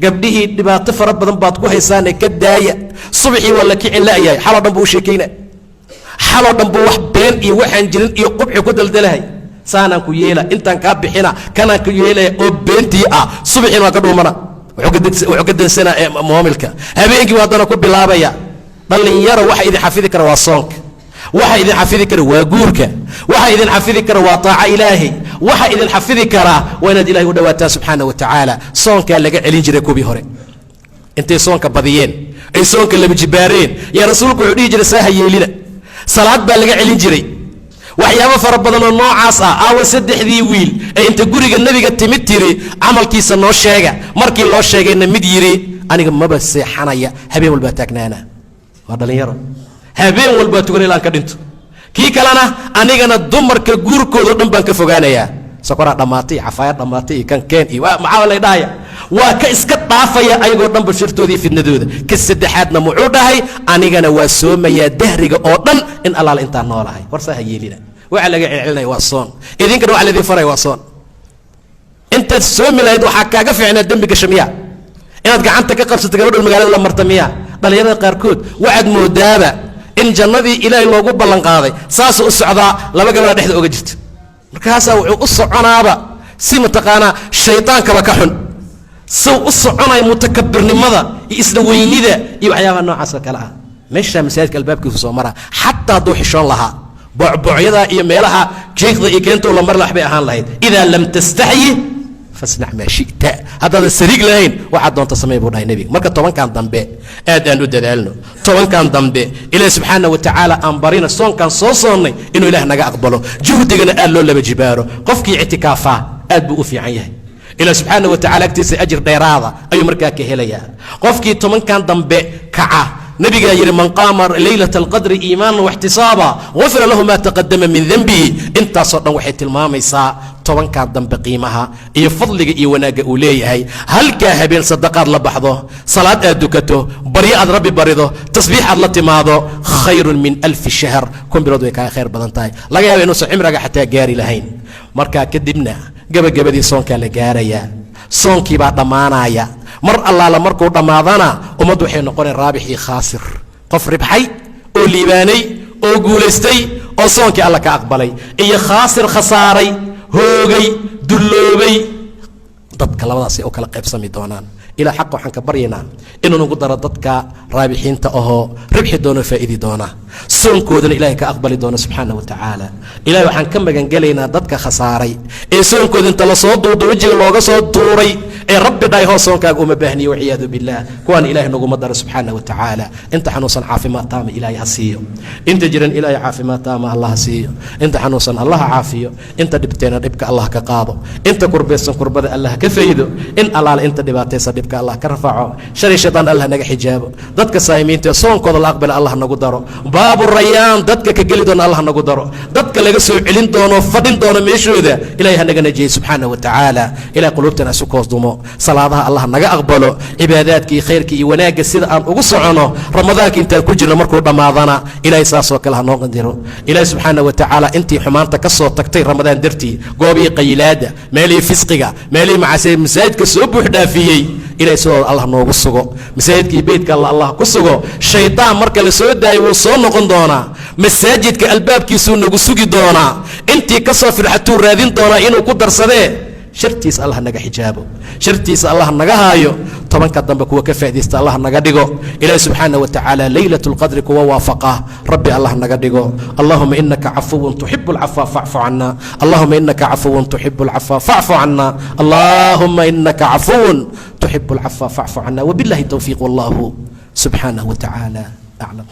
Gabdhihii dhibaato fara badan baad ku haysaane, ka daaya. Subaxii waa la kicin la'yahay. Xaloo dhan buu u sheekayna, xaloo dhan buu wax been iyo waxaan jirin iyo qubxi ku daldalahay. Saanaan ku yeela, intaan kaa bixina, kanaan ku yeelaya oo beentii ah. Subaxiina waa ka dhuumana, wuxuu ka dansanaa moomilka. Habeenkii waa haddana ku bilaabaya. Dhallinyaro, waxa idin xafidi kara waa soonka, waxa idin xafidi kara waa guurka, waxa idin xafidi kara waa taaca Ilaahay, waxa idin xafidi karaa waa inaad Ilahay u dhawaataan subxaana wa tacaala. Soonkaa laga celin jiray kuwii hore. Intay soonka badiyeen ay soonka laba jibaareen, yaa Rasuulku wuxuu dhihi jiray, "Saaha yeelina." Salaad baa laga celin jiray, waxyaabo fara badan oo noocaas ah. Aawa saddexdii wiil ee inta guriga Nebiga timid tiri, "Camalkiisa noo sheega"? Markii loo sheegayna mid yidhi, "Aniga maba seexanaya, habeen walbaa taagnaana." Waa dhallinyaro. "Habeen walbaa tukan ilaan ka dhinto." Kii kalena, "Anigana dumarka guurkoodo dhan baan ka fogaanayaa, sokoraa dhammaatay iyo cafaaya dhammaatay iyo kankeen iyo maxaa lay dhahaya, waa ka iska dhaafaya ayagoo dhanba shirtooda iyo fidnadooda." Ka saddexaadna muxuu dhahay? "Anigana waa soomayaa dahriga oo dhan in Allaala intaan noolahay." Warsaa ha yeelina. Waxa laga celcelinaya waa soon, idinkana waxa laydin faraya waa soon. Intaad soomi lahayd waxaa kaaga fiicnaa dembi gasho miya? Inaad gacanta ka qabsato gabadhan magaalada la marta miya? Dhallinyarada qaarkood waxaad moodaaba in jannadii Ilaahay loogu ballan qaaday. Saasuu u socdaa, laba gabadha dhexda oga jirta. Markaasaa wuxuu u soconaaba si mataqaanaa shaytaankaba ka xun sow u soconaya, mutakabirnimada iyo isla weynida iyo waxyaabaha noocaas oo kale ah. Meeshaa masaajidka albaabkiisu soo maraa, xataa hadduu xishoon lahaa, bocbocyadaa iyo meelaha jiiqda iyo keentoo la mari, waxbay ahaan lahayd. "Idaa lam tastaxyi fasnac maa shita." Haddaadan sariig lahayn, waxaad doonta samey, buu dhahay Nebiga. Marka 10kan dambe aad aan u dadaalno. 10kan dambe Ilaah subxaana wa tacaala aan barina, soonkaan soo soonnay inuu Ilaah naga aqbalo, juhdigana aad loo laba jibaaro. Qofkii ictikaafaa aad buu u fiican yahay. Ilaah subxaana wa tacala agtiisa ajir dheeraada ayuu markaa ka helayaa. Qofkii 10kan dambe kaca, Nabigaa yidhi, "Man qaama leylata alqadri iimaanan waxtisaaba gufira lahu ma taqadama min denbihi." Intaasoo dhan waxay tilmaamaysaa 10kaa dambe qiimaha iyo fadliga iyo wanaagga uu leeyahay. Halkaa habeen sadaqaad la baxdo, salaad aad dukato, baryo aad Rabbi barido, tasbiix aad la timaado, khayrun min alfi shahr, 1000 bilood way kaaga khayr badan tahay. Laga yaaba inuusan cimriga xataa gaari lahayn. Markaa kadibna gabagabadii soonkaa la gaarayaa, soonkiibaa dhammaanaya. Mar allaala markuu dhammaadana ummaddu waxay noqoneen raabix iyo khaasir, qof ribxay oo liibaanay oo guulaystay oo soonkii Alla ka aqbalay, iyo khaasir khasaaray, hoogay, dulloobay. Dadka labadaasay u kala qaybsami doonaan. Ilaa xaqa waxaan ka baryaynaa inuu nagu daro dadka raabixiinta ahoo ribxi doono, faa'idi doona, soonkoodana Ilahay ka aqbali doono subxaana wa tacaala. Ilahay waxaan ka magangelaynaa dadka khasaaray ee soonkooda inta lasoo duudo wejiga looga soo tuuray ee Rabbi dhahay, "Hoo, soonkaaga uma baahniyo," walciyaadu billah. Kuwaan Ilahay naguma daro subxaana wa tacaala. Inta xanuunsan caafimaad taama Ilaahay ha siiyo. Inta jiran Ilaahay caafimaad taama Allah ha siiyo. Inta xanuunsan Allah caafiyo. Inta dhibteena dhibka Allah ka qaado. Inta kurbaysan kurbada Allah ka faydo. In Allaale inta dhibaataysan dhibka Allah ka rafaco. Shari shaytaan Allah naga xijaabo. Dadka saa'imiinta ee soonkooda la aqbala Allah nagu daro. Baabu Rayaan dadka ka geli doona Allah nagu daro. Dadka laga soo celin doono, fadhin doono meeshooda, Ilahay ha naga najiyey subxaana wa tacaala. Ilahay quluubtana isu koos dumo. Salaadaha Allah naga aqbalo. Cibaadaadka iyo khayrka iyo wanaagga sida aan ugu socono Ramadaanka intaan ku jirno, markuu dhammaadana Ilahay saasoo kale ha noo qadiro. Ilahay subxaana wa tacaala intii xumaanta ka soo tagtay Ramadaan dartii, goobihii qayilaada, meelihii fisqiga, meelihii macaasida, masaajidka soo buux dhaafiyey, Ilahay sidooda Allah noogu sugo. Masaajidka iyo beytka alla Allah ku sugo. Shaydaan marka la soo daayo wuu soo noqon doonaa, masaajidka albaabkiisuu nagu sugi doonaa, intii ka soo firxatuu raadin doonaa inuu ku darsadee. Shartiisa Allah naga xijaabo, shartiisa Allah naga haayo. 10ka dambe kuwa ka faa'iidaysta Allah naga dhigo. Ilahi subxaana wa tacaala leylat اlqadri kuwa waafaqa Rabbi Allah naga dhigo. Allahuma inaka cafuwun tuxibu alcafwa facfu cana. Allahuma inaka cafuwun tuxibu alcafwa facfu cana. Allahuma inaka cafuwun tuxibu alcafwa facfu cana. Wabillahi towfiiq, wallahu subxaanahu wa tacaala aclam.